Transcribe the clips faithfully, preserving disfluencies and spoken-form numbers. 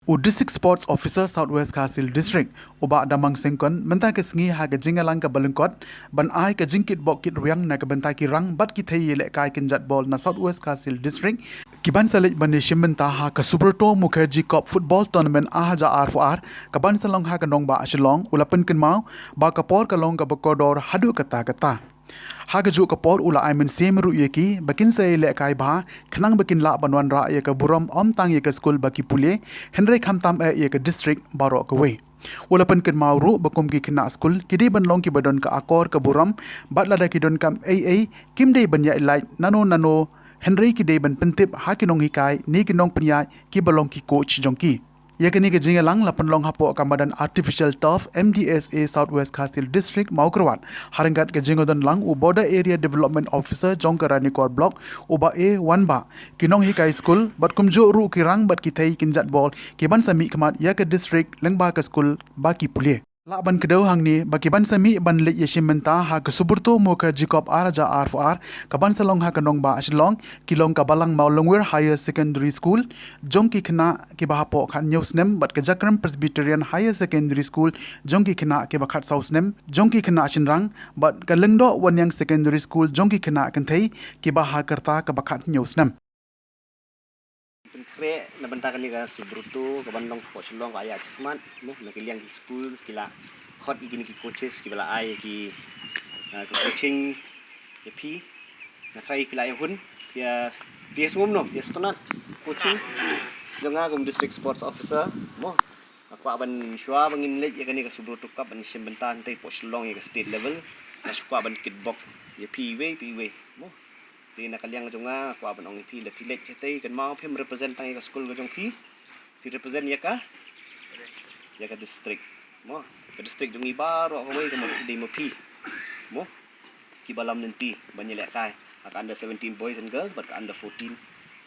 U District Sports Officer South West Khasi Hills District, u Bah Damang Sengkon, mynta ka sngi ha ka jingïalang kaba lyngkot ban ai ka jingkitbok kitrwiang na ka bynta ki rang bad ki thei ïalehkai kynjat bol na South West Khasi Hills District, kiban sa leit ban ïashim bynta ha ka Subroto Mukherjee Cup Football Tournament ar hajar arphew ar, kaban sa long ha ka nongbah Shillong, u la pynkynmaw ba ka por ka long kaba kordor haduh katta katta. Ha kajuh ka por u la ai mynsiem ruh ïa ki ba kin sa ïalehkai bha, khnang ba kin lah ban wanrah ïa ka burom ym tang ïa ka skul ba ki pule, hynrei khamtam eh ïa ka district baroh kawei. U la pynkynmaw ruh ba kum ki khynnah skul ki dei ban long kiba don ka akor ka burom, bad lada ki donkam ei ei, kim dei ban ïaid lait nano nano, hynrei ki dei ban pyntip ha ki nonghikai ne ki nongpynïaid kiba long ki coach jong ki. Ïa kane ka jingïalang la pynlong hapoh ka madan Artificial Turf M D S A South West Khasi Hills District, Mawkyrwat, ha ryngkat ka jingdon lang u Border Area Development Officer jong ka Ranikor Block, u Bah A Wanbah, ki nonghikai skul bad kumjuh ruh ki rang bad ki thei kynjat bol kiban sa mihkhmat ïa ka district lyngba ka skul ba ki pule. Lah ban kdew hangne ba kiban sa mih ban leit ïashim bynta ha ka Subroto Mukherjee Cup ar hajar arphew ar, kaban sa long ha ka nongbah Shillong, ki long ka Balang Mawlongwir Higher Secondary School jong ki khynnah kiba hapoh khathynñiew snem bad ka Jakrem Presbyterian Higher Secondary School jong ki khynnah kiba khatsaw snem jong ki khynnah shynrang, bad ka Lyngdoh Waniang Secondary School jong ki khynnah kynthei kiba ha ka rta kaba khathynñiew snem. Pynkhreh na bynta kane ka Subroto kaban long hapoh Shillong ka ïa jingmut, mo, na ki liang ki school ki la khot ïa kine ki coaches kiba la ai ki, ah, ka coaching ïa phi. Na trai phi la ïa hun, phi ïa, phi ïa sngewbha, phi ïa sngewtynnat coaching jong nga kum District Sports Officer, mo. Nga kwah ban shuwa ba ngin leit ïa kane ka Subroto Cup ban shim bynta hangtei hapoh Shillong ïa ka state level. Nga shu kwah ban kitbok ïa phi iwei pa iwei, mo. Te na ka liang jong nga, nga kwah ban ong ïa phi, lada phi leit shatei, kynmaw phim represent tang ïa ka skul ka jong phi. Phi represent ïa ka, ïa ka district, mo. Ka district jong ngi baroh kawei ka mut dei ma phi, mo. Kiba lam lynti ban ïalehkai ha ka under seventeen boys and girls bad ka under fourteen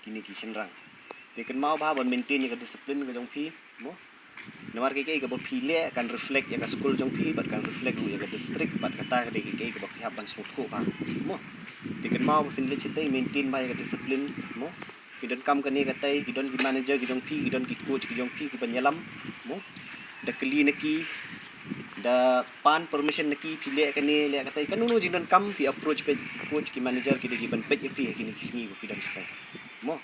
kine ki shynrang. Te kynmaw bha ban maintain ïa ka discipline ka jong phi, mo. Namar kaei kaei kaba phi leh kan reflect ïa ka skul jong phi bad kan reflect ruh ïa ka district, bad kata ka dei kaei kaei kaba phi hap ban sngewthuh bha, mo. Te kynmaw ba phin leit shatei, maintain bha ïa ka discipline, mo. Ki donkam kane katai, ki don ki manager ki jong phi, ki don ki coach ki jong phi kiban ïalam, mo. Da kylli na ki, da pan permission na ki, phi leh kane, leh katai, kano kano jingdonkam phi approach peit ki coach ki manager, ki dei kiban peit ïa phi ha kine ki sngi ba phi don shatei, mo.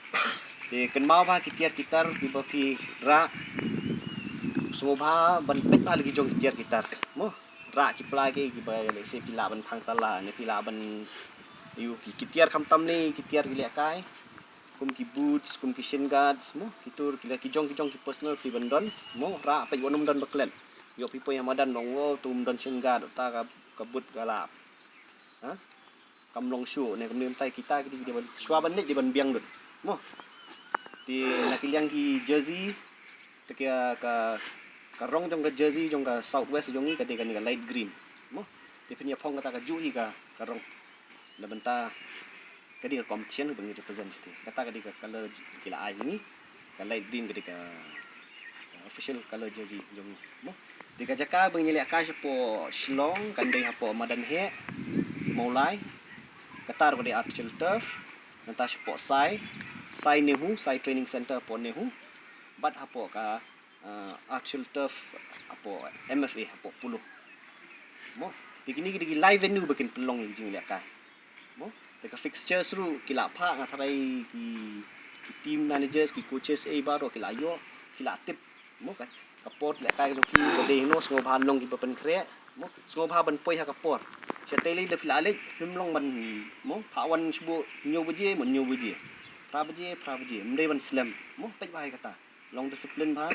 Te kynmaw bha ki tiar ki tar kiba phi rah, sngewbha ban peit bha la ki jong ki tiar ki tar, mo. Rah ki pla kiei kiba, let's say, phi lah ban phang tala ne phi lah ban, ïoh ki, ki tiar khamtam ne ki tiar ki lehkai, kum ki boots, kum ki shin guards, mo, ki tur, ki la ki jong ki jong ki personal phi ban don, mo. Rah peit wat nym don ba klet. Ïoh phi poi ha madan long, o, to ym don shin guard, ta ka, ka boot ka lap, ha? Kam long shuh ne kumne, mynta kita ki dei, ki dei ban shuwa ban leit dei ban biang lut, mo. Te na ki liang ki jersey, te ka, ka, ka rong jong ka jersey jong ka South West jong ngi ka dei kane ka light green, mo. Te phin ïa phong kata kajuh hi ka, ka rong. Na bynta ka dei ka competition ba ngi represent shatei. Kata ka dei ka color ki la ai ngi. Ka light green ka dei ka, ka official color jersey jong ngi, mo. Te ka jaka ba ngin ïalehkai shapoh Shillong kan dei hapoh madan heh Mawlai. Kata ruh ka dei artificial turf. Nangta shapoh Sai, Sai NEHU, Sai Training Center hapoh NEHU. Bad hapoh ka, ah, artificial turf hapoh M F A, hapoh Polo, mo. Te kine ki dei ki live venue ba kin pynlong ïa ki jingïalehkai, mo. Te ka fixtures ruh ki la phah, nga tharai ki, ki team managers, ki coaches, eh, baroh ki la ïoh, ki la tip, mo, ka, ka por lehkai ka jong ki ka dei hangno. Sngewbha nong kiba pynkhreh, mo, sngewbha ban poi ha ka por. Shatei lei lada phi la leit phim long ban, mo, phah wan shuh hynñiew baje, mo, hynñiew baje, phra baje, phra baje, ym dei ban slem, mo. Peit bha ïa kata. Long discipline bha,